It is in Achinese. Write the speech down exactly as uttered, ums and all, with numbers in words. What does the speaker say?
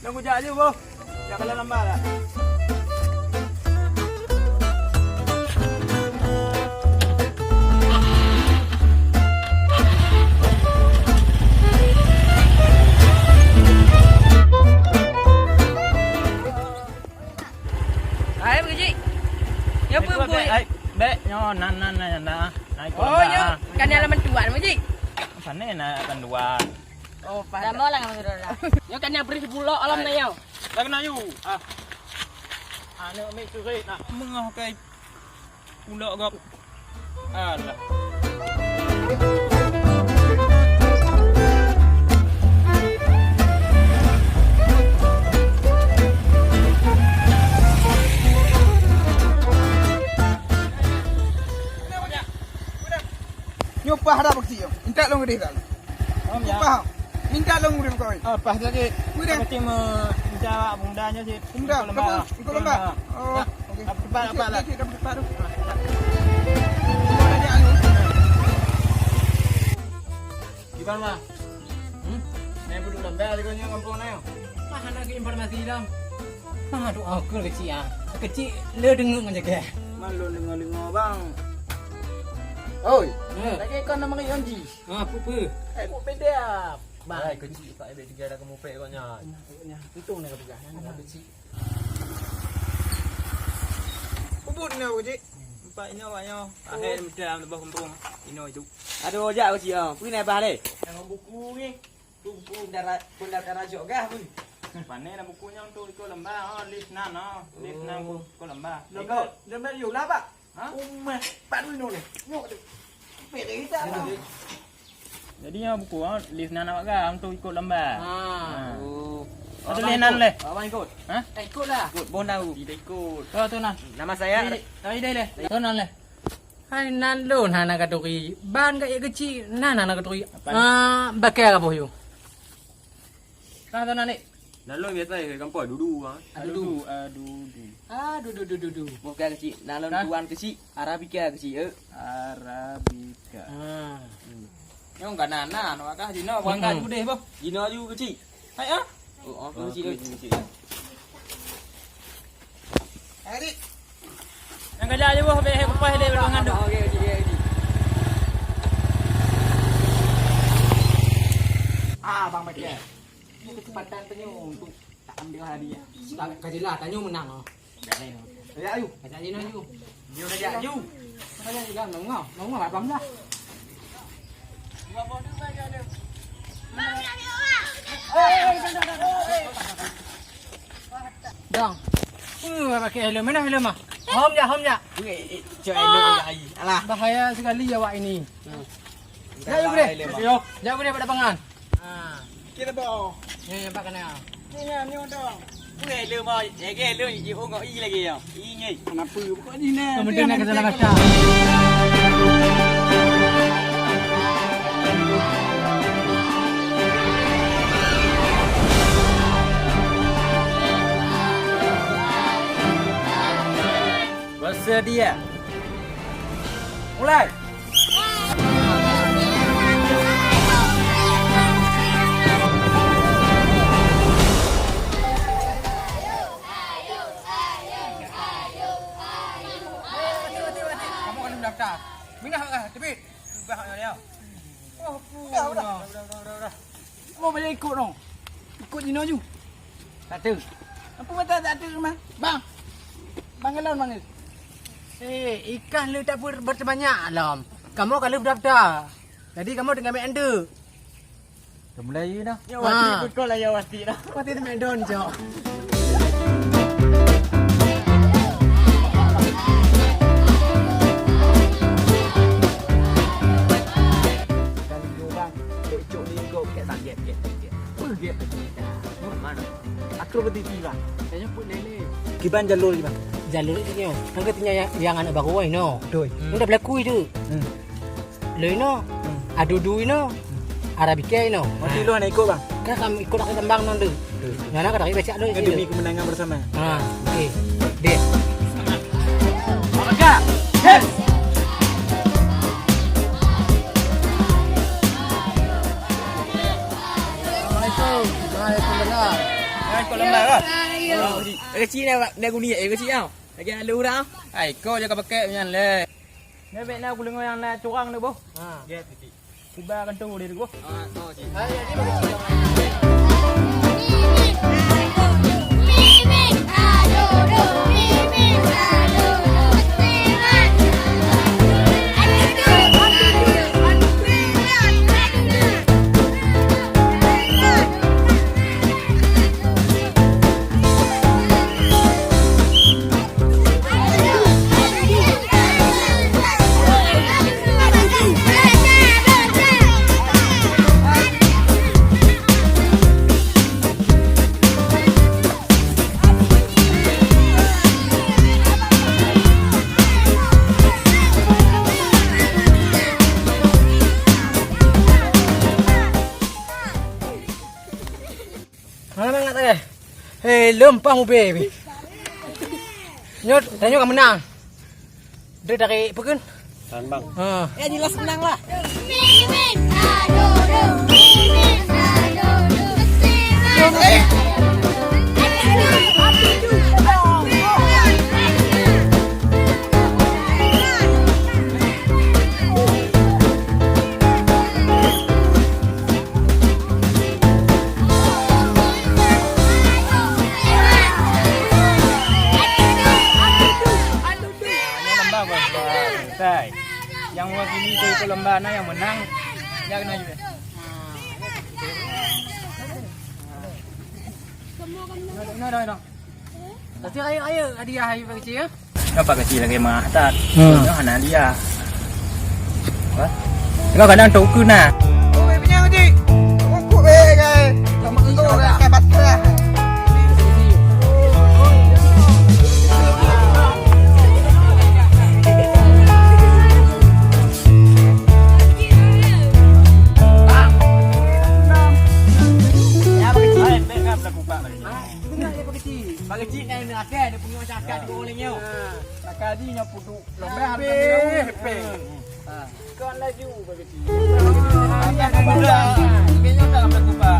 Nang kujak aju boh. Jak kalon lamba dah. Hai, Bukijik. Nyoe peue, Bukijik? Hai, bèk, nyoe nan, nan, nan, nan. Hai, oh, nyoe kan dalam bantuan, Bukijik. Pane na bantuan? Oh, pada. Lama lah ngambil saudara. Nyoe kan nyang beri sepuluh alam na nyoe. Dah kena yu. Ah. Aneuk mik surit nak meungoh kai pulok gop. Alah. Nyoe pah dah beksi nyoe. Intat lôn geudeh dah. Pah. Intat lôn geudeh kawin. Ah, pah lagi. Udah. Berarti me-, minta awak bunda nyoe cit. Bunda, ikut lembah. Kamu ikut lembah? Oh, ya. Okey. Dapat, dapat lah. Okey, okey, dapat, dapat. Gimana, Ma? Hmm? Nai peuduek lembah lagi nyoe kampung nai. Mah hana ke informasi dah. Mah doa ke kecil ah. Kecil le dengar aja ke. Malu dengar-dengar, Bang. Oi, ya. Lagi kau nama Yonji. Ha, apa-apa? Eh, kok beda? Bang. Hai, kecil, Pak, ebek tiga dah kamu pek kau nya. Untung dah kau pegang. Nama kecil? Ubun ni, Bukijik. Empat inoe awak nyoe. Akhé meuteun lam leubeh kumpung. Inoe itu. Aduh, jak Bukijik ah. Pui na bah lé. Nyang buku ni. Tu buku dara, pun dara jok gah pun. Pane na buku nyoe untuk ikut lembah, oh, list nan, oh. List nan ikut lembah. Lembah, lembah yola, Pak. Ha? Umah, Pak Duno ni. Nyok tu. Pek dah kita lah. Jadi nyoe buku, oh, list nan awak gam tu ikut lamba. Ha. Ha. Oh. Atau leh nan leh? Abang ikut? Ha? Eh, ikut lah. Ikut, bon tahu. Kita ikut. Tu, tu nan. Nama saya Tapi, tapi deh leh. Tu nan leh. Hai nan lôn hana katuri. Ban ka kecil nan hana katuri. Apa? Ah, bakal ka boh yu. Nah, tu nan ni. Nan lôn biasa ke gampang dudu ah. Ah, dudu. Ah, dudu. Ah, dudu, dudu, dudu. Bukan kecil. Nan lôn tuan kecil. Arabica kecil, eh. Arabica. Ah. Hmm. Nyong ka nan, nan, wakah jinoe, bukan ka judeh boh. Jinoe ju kecil. Hai ah. Oh, oh, kecil, eh. Kecil. Hai, Dik. Nyang kerja aja boh, beh, kupas deh, beruang ngandung. Okey, okey, okey, okey. Ah, Bang Michael. Ini kesempatan tanyoe untuk tak ambil hadiah. Tak, ka jelas tanyoe menang, oh. Ajak aju. Ajak aju. Dia dah ajak aju. Mana ni kan? Nongol, nongol abang dah. Dong. Uh, pakai helm. Mana helm ah? Hom jak, hom jak. Weh, cok helm lagi. Alah. Bahaya sekali awak ini. Hmm. Jak, yuk, boleh. Helm. Yo. Jak, boleh pada pangan. Ha. Kira boh. Ni nampak kena. Ni, ni, ni, dong. Weh, helm ah. Lagi helm, i, oh, ngok i lagi ya. I ni. Kenapa? Bukan ni, nah. Kemudian nak kena macam. Bersedia. Mulai. Kamu kan daftar. Minah lah, tebit. Ubah hak dia. Oh, udah, udah, udah, udah, udah, udah. Mau banyak ikut dong. Ikut jinoe ju. Tak ada. Apa mata tak ada rumah? Bang. Bang Elon, Bang Elon. Eh, ikan lu tak ber-, bersebanyak, Lom. Kamu kalau berdaftar. Jadi kamu dengan mek anda. Dah mulai ye dah. Ya, wati betul lah, ya, wati dah. Wati tu mek don, cok. Kali dua orang, dek cok ni kau kek tak gep, gep, gep, gep. Apa gep lagi? Mana? Aku berhenti tiba. Saya pun lele. Kiban jalur kiban. Jalur itu nyo. Angkat nya yang, yang anak baru ai no. Betul. Hmm. Udah berlaku itu. Hmm. Loi no. Hmm. Adudu ino. Hmm. Arabica ino. Berarti lu hana ikut, Bang? Kan kamu ikut aku tembang non tu. Betul. Ngana kata kita cak dulu. Kan demi kemenangan bersama. Ha, okey. Dek. Maka. Yes. Assalamualaikum. Hai, ikot lomba kah? Kecil ni, nak guni, eh, kecil tau. Lagi ada orang. Hai, ikot je ka pakai nyan leh. Ni bek na gulungan yang nak curang tu, boh. Ha. Kuba kan tu dia tu, boh. Mana mangat tadi? Hei, lom pah mube. Nyoe, tanyoe ka menang. Dia dari apa kan? Tanbang. Ha. Ya, jelas menang lah. Lomba, Bang. Sai. Yang mewakili dari lomba na yang menang, dia kena juga. Nah, nah, nah, nah. Tapi ayo, ayo, hadiah, ayo, Pak Kecil, ya. Nampak kecil lagi mah, tak? Hmm. Nyoe hana hadiah. Wah. Tengok kadang tok ukeue na. Oh, eh, punya kecil. Ukeue, eh, guys. Sama itu, guys. Kayak batuk, ya. Ya, Pak Kecil. Hai, baik, kan, pelaku pak tadi. Dengar dia Pak Kecil. Pak Kecil kan ada, ada punya masyarakat di bawah lainnya. Ha, maka dia nyoe puduk lomba. Hepeng, hepeng. Ha. Kon laju Pak Kecil. Ada muda. Kayaknya tak pelaku pak.